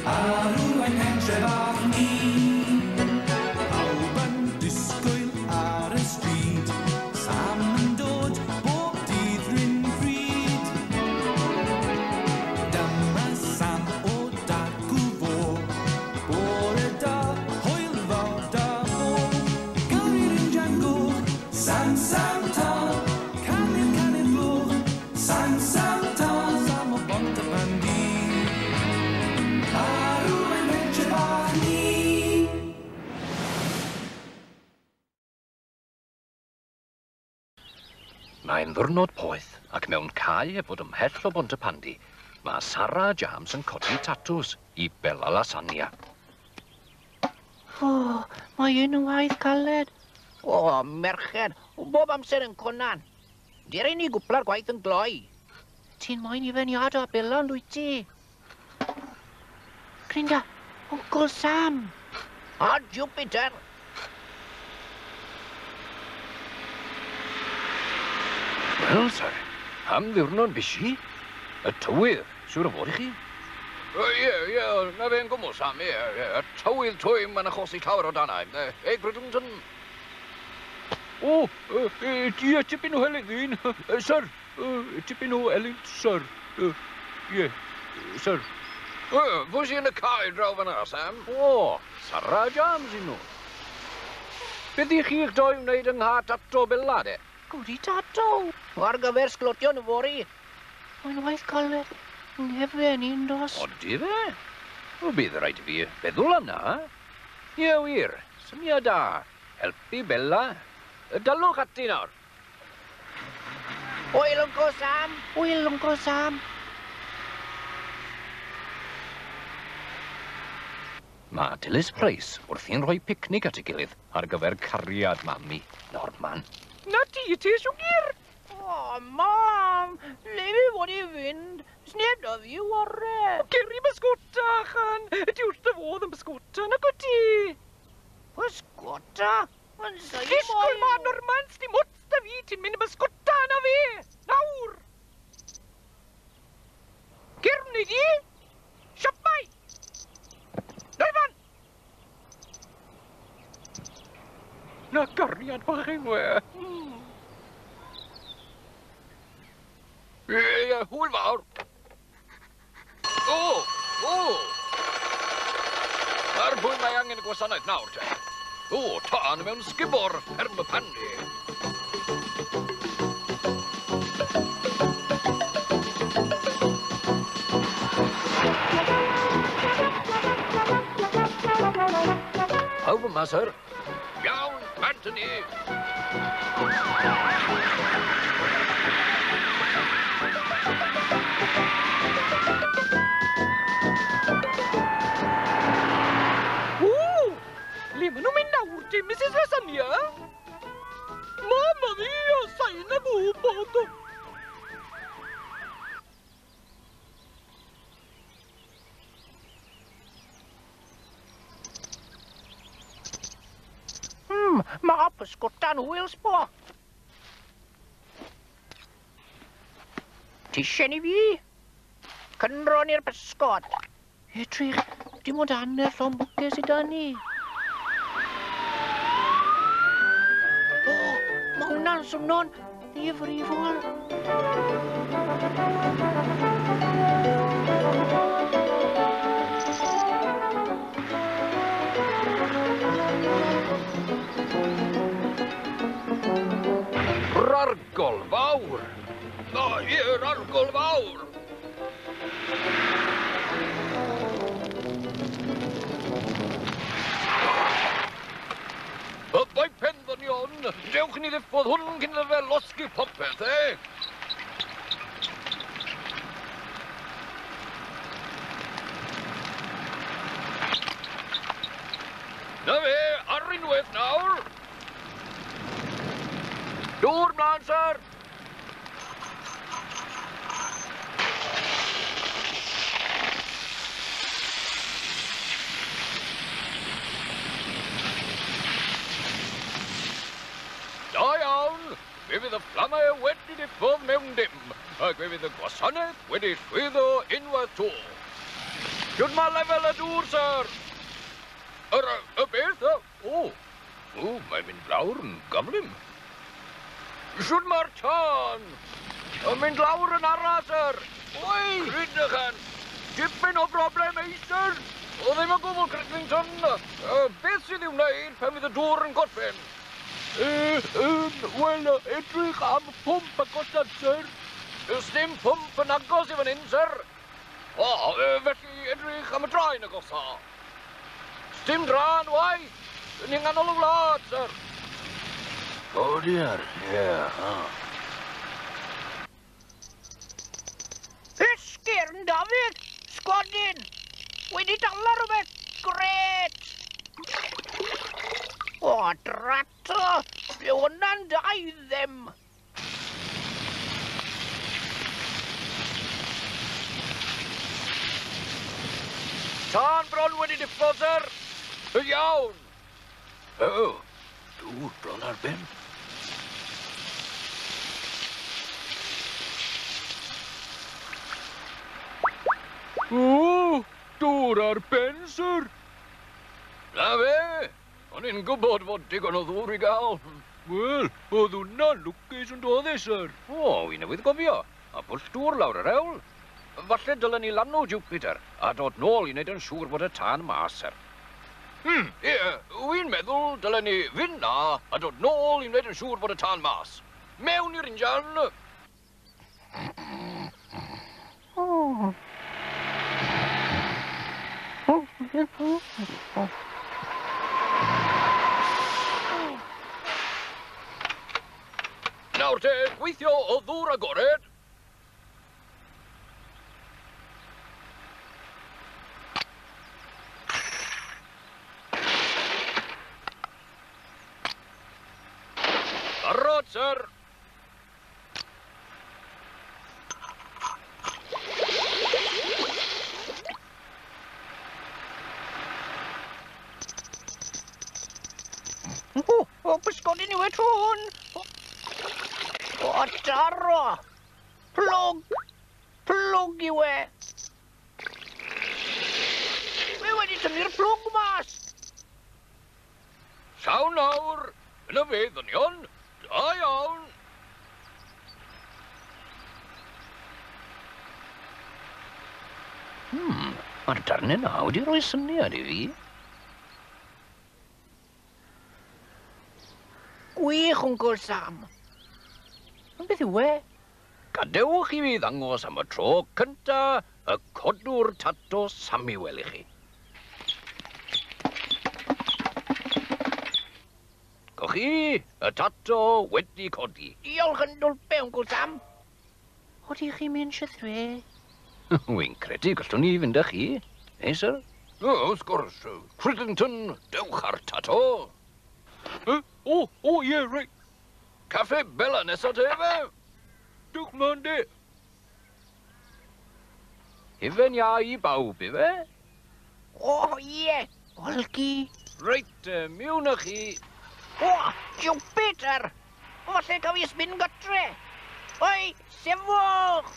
Arwain pentre bach ni. Pawb yn disgwyl ar y stryd, Sam yn dod bob dydd rhywun bryd. Dyma Sam o dacw fo, bore da, hwyl fawr da fo. Gyrru'r injan goch, Sam, Sam ta, canu'r canu'r gloch, Sam, Sam ta, Sam o Bontypandy. Arwain pentre bach ni. Mae'n ddwrnod poeth, ac mewn cae heb fod ymhell o Bontypandy, mae Sara a James yn codi tatws i Bella Lasagna. O, mae un yn waith caled. O, merched, bob amser yn conan. Dere ni gwpla'r gwaith yn gloi. Ti'n moyn i fe'n iad o Bella, ond wyt ti? Grinda, Uncle Sam. A Jupiter. Wel, sir, am ddiwrnod busy. Y tywydd, siŵr o fod i chi. Ie, ie, na fe'n gwmws, Sam, ie, ie. Y tywydd twym yn achosi llawer o danau. Ei, Bridlington. O, ie, tipyn o helynt ddyn. Sir, tipyn o helynt, sir. Ie, sir. Fwy sy yn y cae draw fan'na, Sam? O, Sara James i nhw. Beth i chi'ch doi wneud yng ngha tato Bella, de? Gwdi tato. Ar gyfer sglodion yfory. Mae'n waith caled. Nghefen i'n dos. Odi fe? O, bydd rhaid i fi feddwl am na. Ie, wir. Syniad da. Helpu Bella. Dalwch ati nawr. Hwyl, Uncle Sam. Hwyl, Uncle Sam. Mae Dilys Price wrthi'n rhoi picnic at ei gilydd ar gyfer cariad mami, Norman. Na ti te, siwgr! O, mam! Le fi fod i fynd? Sneb da fi ware. Ceri bysgota, chan! Ti wrth dy fodd yn bysgota, nag wyt ti? Bysgota? Yn sa'i Disgwyl ma, Norman, sdim ots da fi, ti'n mynd i bysgota na fe! Nawr! Cer wneud i! Siapmai! Norman! Na gariad bach yw e. Ie, hwyl fawr. O, o! Ar pwy mae angen y gwasanaeth nawr, te? O, tân mewn sgubor, fferm y Pandy. Pawb yma, sir? Iawn, Anthony. O! Le maen nhw'n mynd nawr te, Mrs Lasagna? Mamma mia, sa'n y gwybod. Mae pysgota'n hwyl, sbo. Tisien i fi? Cynron i'r pysgod. Edrych, dim ond hanner llond bwced sydd 'da ni. O, mae hwnna'n swno'n ddifrifol. Rargol fawr! O, ie, rargol fawr! By pen ddynion, dewch ni ddiffodd hwn cyn iddo fe losgi popeth, e? Na fe, ar unwaith nawr! Dŵr mlaen, sir! Da iawn! Fe fydd y fflamau wedi diffodd mewn dim, ac fe fydd y gwasanaeth wedi llwyddo unwaith to. Shwt mae lefel y dŵr, sir? Y beth? O, o, mae'n mynd lawr yn gyflym. Shwt mae'r tân? Yn mynd lawr yn ara, sir. Oi! Rhydychen! Dipyn o broblem, ei, sir. O ddim o gwbl, Cridlington. Beth sydd i'w wneud pan fydd y dŵr yn gorffen? Wel, edrych am pwmp agosaf, sir. Does dim pwmp yn agos i fan hyn, sir. O, felly edrych am y draen agosa. Dim draen waith yn nghanol y wlad, sir. O diar, ie. Esgyrn, Dafydd! Sgodyn! Wedi dala rhywbeth! Gret! O, drato! Yw hwnna'n da i ddim! Tân bron wedi diffodd, sir! Iawn! O, dŵr bron ar ben. O, dŵr ar ben, sir! Na fe! O'n i'n gwybod fod digon o ddŵr i gael. Wel, oedd hwnna'n lwcus yn doedd e, sir. O, wi newydd gofio. A pwll dŵr lawr yr hewl. Falle dylen ni lanw Jupiter a dod nôl i wneud yn siŵr bod y tân mas, sir. Ie, wi'n meddwl dylen ni fynd na a dod nôl i wneud yn siŵr bod y tân mas. Mewn i'r injan! Nawr te, gweithio o ddŵr agored. Barod, sir. O, pysgodyn yw e tro hwn. O, daro! Plwg! Plwg yw e! Mae wedi tynnu'r plwg mas! Llawn nawr! Yna fe, ddynion! Da iawn! Mae'r darnau na wedi rhoi syniad i fi. Gwych, Wncwl Sam. Ond beth yw e? Gadewch i fi ddangos am y tro cynta y codwr tato Samuel i chi. Coch chi, y tato wedi codi. Diolch yn dwlpe, Wncwl Sam. Odych chi'n mynd sythre? Wy'n credu gallwn ni fynd â chi. Eh, sir? O, wrth gwrs. Cridlington, dewch ar tato. O, o, ie, reit. Caffe Bella nesa te, fe? Dewch mlaen de. Hufen iâ i bawb, ife? O, ie. Olgi. Reit, miwn â chi. O, Jupiter! Falle cael fi spin gytre. Oi, sefwch!